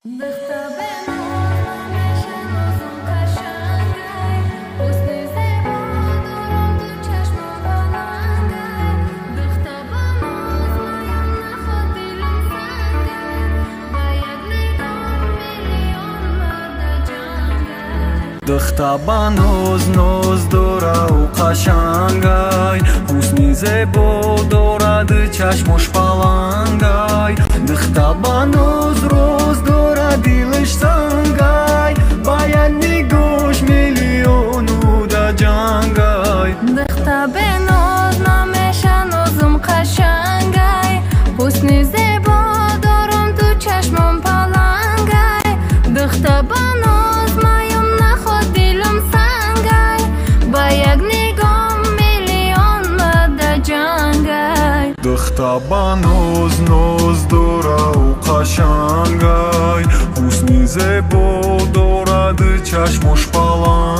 Духта ба ноз ноз дорау қашангай, ҳусни зебо дорад, чашмош палангай. Духта ба ноз роз дорад, дилаш сангай, ба як нигоҳш миллиону да ҷангай. Духта беноз намеша, нозум қашангай, ҳусни зебо дорум, ту чашмон палангай. Духта ба ноз маём, наход дилум сангай, ба як нигоҳ миллион мада ҷангай. Духта ба ноз ноз дорау қашангай, ҳусни зебо дорад, чашмош палангай.